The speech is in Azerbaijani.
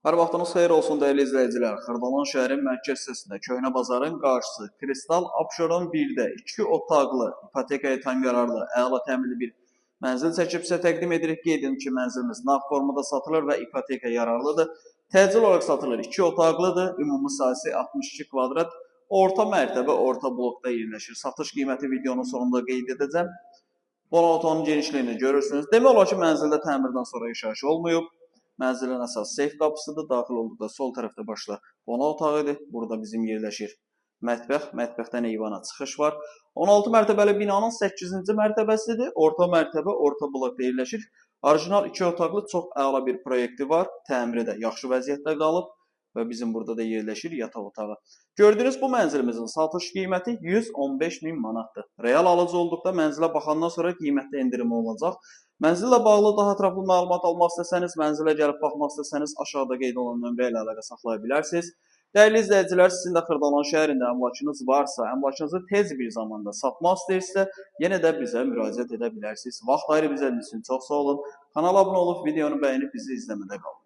Hər vaxtınız xeyir olsun dəyərli izləyicilər. Xırdalan şəhərin mərkəz hissəsində Köhnə Bazarın qarşısı Kristal Abşeron 1-də 2 otaqlı, ipotekaya tam yararlı, əla təmirli bir mənzil çəkib sizə təqdim edirik. Qeyd edim ki, mənzilimiz nağd formada satılır və ipoteka yararlıdır. Təcil olaraq satılır. 2 otaqlıdır. Ümumi sahəsi 62 kvadrat. Orta mərtəbə, orta blokda yerləşir. Satış qiyməti videonun sonunda qeyd edəcəm. Qonaq otağının genişliyini görürsünüz. Demək olar ki, mənzildə təmirdən sonra yaşayış olmayıb. Mənzilin əsas seyf qapısıdır. Daxil olduqda sol tərəfdə başlar qonaq otağı idi. Burada bizim yerləşir mətbəx. Mətbəxdən eyvana çıxış var. 16 mərtəbəli binanın 8-ci mərtəbəsidir. Orta mərtəbə, orta blokda yerləşir. Orijinal 2 otaqlı çox əla bir proyekti var. Təmiri də yaxşı vəziyyətdə qalıb və bizim burada da yerləşir yataq otağı. Gördüyünüz bu mənzilimizin satış qiyməti 115 min manatdır. Real alıcı olduqda mənzilə baxandan sonra qiymətdə endirim olacaq. Mənzillə bağlı daha ətraflı məlumat almaq istəsəniz, mənzilə gəlib baxmaq istəsəniz aşağıda qeyd olunan nömrə ilə əlaqə saxlaya bilərsiniz. Dəyərli izləyicilər, sizin də Xırdalan şəhərində əmlakınız varsa, əmlakınızı tez bir zamanda satmaq istəyirsə, yenə də bizə müraciət edə bilərsiniz. Vaxt ayırıb izlədiyiniz üçün çox sağ olun. Kanala abunə olub, videonu bəyənib bizi izləmədə qalın.